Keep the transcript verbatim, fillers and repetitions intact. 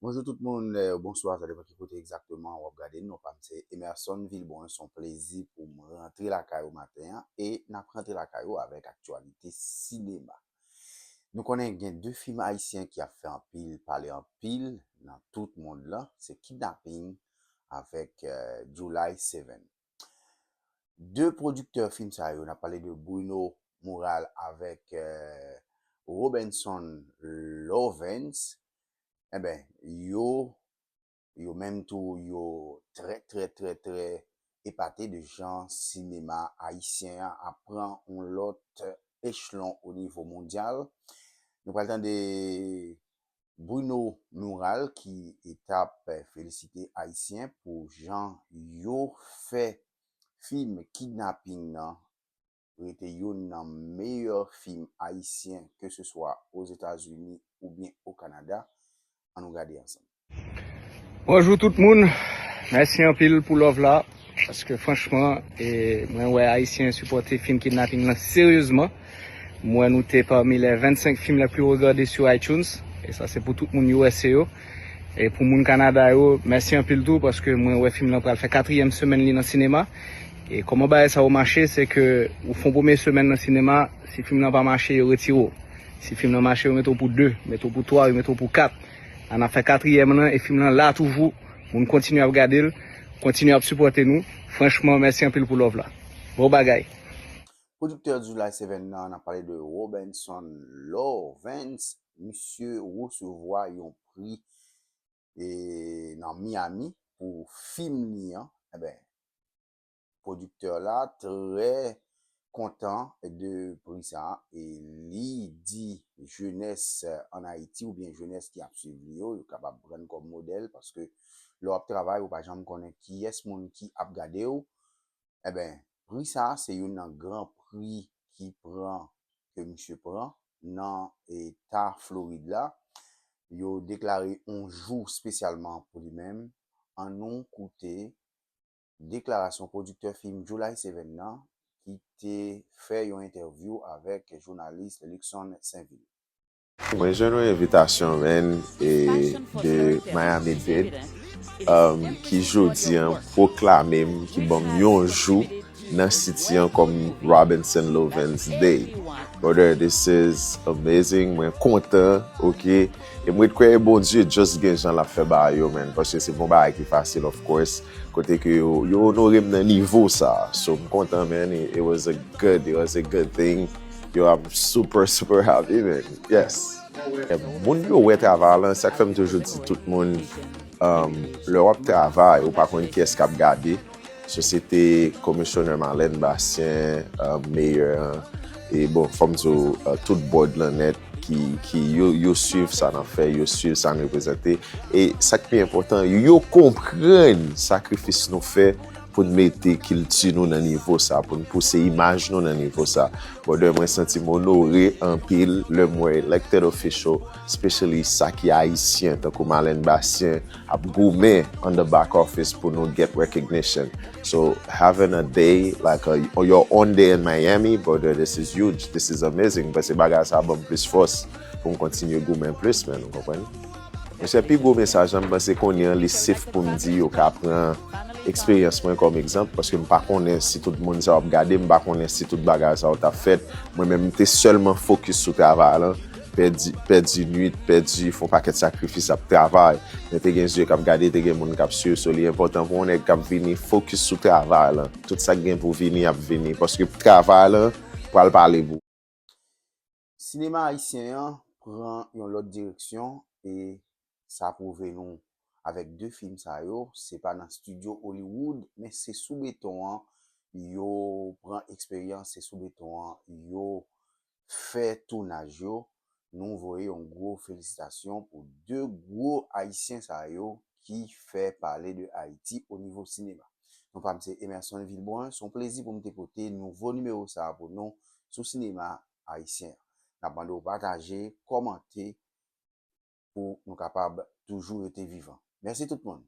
Bonjou tout moun, eh, bonswa, sa depann ki kote egzakteman w ap gade n. Non pa m se Emerson Vilbrun, se yon plezi pou m rantre lakay ou maten an, e n ap rantre lakay ou avèk aktyalite sinema. Nou konnen gen de fim ayisyen ki ap fè anpil pale anpil nan tout mond lan, se Kidnapping avèk, eh, July Seven. De pwodiktè fim sa yo, n ap pale de Bruno Moural avèk, eh, Robenson Lovens, enben, yo, yo menm tou, yo trè, trè, trè, trè epate de jan sinema ayisyen an ap pran yon lòt echelon o nivo mondyal. Nou pral tande Bruno Moural ki t ap felisite Ayisyen pou jan yo fè fim Kidnapping nan rete youn nan meyè fim ayisyen, ke se swa Ozetazini oubyen o Kanada. An nou gade ansanm. Bonjou tout moun. Mèsi anpil pou love la. Paske franchman, e, mwen wè Ayisyen sipòte fim Kidnapping lan seryezman. Mwen nou te parmi les vingt-cinq films les plus regardés sur iTunes. E sa se pou tout moun U S A yo. E pou moun Kanada yo, mèsi anpil tou paske mwen wè fim lan pral fè katriyèm semèn li nan sinema. E kòman bagay sa yo mache, se ke ou fè yon premye semèn nan sinema, si fim lan pa mache, yo retire w. Si fim lan mache, yo mete w pou de, mete w pou twa, yo mete w pou kat. An ap fè katriyèm lan, e fim lan la toujou. Moun kontinye ap gade l, kontinye ap sipòte nou. Franchman, mèsi anpil pou love la. Bon bagay. Pwodiktè July Seven nan, n ap pale de Robenson Lovens. Misye resevwa yon pri, e, nan Miami pou fim li an. Enben, pwodiktè la trè kontan de pri sa a, e li di jenès ann Ayiti oubyen jenès ki ap swiv li yo, yo kapab pran kòm modèl, paske lè w ap travay, ou pa janm konnen kiyès moun ki ap gade w. Enben, pri sa a se youn nan gran pri ki pran, ke misye pran nan eta Florid la. Yo deklare yon jou espesyalman pou li menm. An nou koute deklarasyon pwodiktè fim July Seven nan, ki te fè yon entèvyou avèk jounalis Luckson Sainvil. Mwen jwenn yon envitasyon, man, e de Miami Dade, um, ki jodi an pwoklame m, ki ban m yon jou nan siti an kòm Robenson Lovens Day. Brother, this is amazing. Mwen kontan, oke? E mwen kwè Bondye just gen jan l ap fè bagay yo, man, paske se pa yon bagay ki fasil, of course. Kote ke yo, yo onore m nan nivo sa. So, m kontan, man. It, it was a good, it was a good thing. Yo, I'm super, super happy, man. Yes. E moun yo wè travay lan, sa k fè m toujou di tout moun, um, lè w ap travay, ou pa konn kiyès k ap gade. So, se te Komisyonè Marlène Bastien, uh, meyè an. E bon, fò m di w, uh, tout board lan nèt ki, ki yo, yo swiv sa n ap fè, yo swiv sa n reprezante. E sa k pi enpòtan, yo konprann sakrifis nou fè pou n mete kilti nou nan nivo sa, pou n pouse imaj nou nan nivo sa. Brother, mwen santi m onore anpil lè m wè elected official, especially sa ki ayisyen, tankou Marlène Bastien, ap goumen on the back office pou nou get recognition. So, having a day, like a, your own day in Miami, brother, this is huge, this is amazing, paske bagay sa ban m plis fòs pou m kontinye goumen plis, man, ou konprann? Mesye, pi gwo mesaj lan, m panse kounye an, li safe pou m di yo ka pran eksperyans mwen kòm egzanp, paske m pa konnen si tout moun sa yo ap gade, m pa konnen si tout bagay sa yo t ap fèt. Mwen menm, m te sèlman fokis sou travay lan, pèdi, pèdi nwit, pèdi, fè yon pakèt sakrifis ap travay. Men te gen zye k ap gade, te gen moun k ap swiv, so li enpòtan pou yon nèg k ap vini fokis sou travay lan. Tout sa k gen pou vini ap vini, paske travay lan pral pale pou ou. Sinema ayisyen an pran yon lòt direksyon, e sa pwouve nou avèk de fim sa yo, se pa nan estidyo Hollywood, men se sou beton an yo pran eksperyans, se sou beton an yo fè tounaj yo. Nou voye yon gwo felisitasyon pou de gwo ayisyen sa yo ki fè pale de Ayiti o nivo sinema. Non pa m se Emerson Vilbrun, se yon plezi pou m te pote nouvo nimewo sa a pou nou sou sinema ayisyen an. N ap mande w pataje, kòmante pou nou kapab toujou rete vivan. Mèsi tout moun.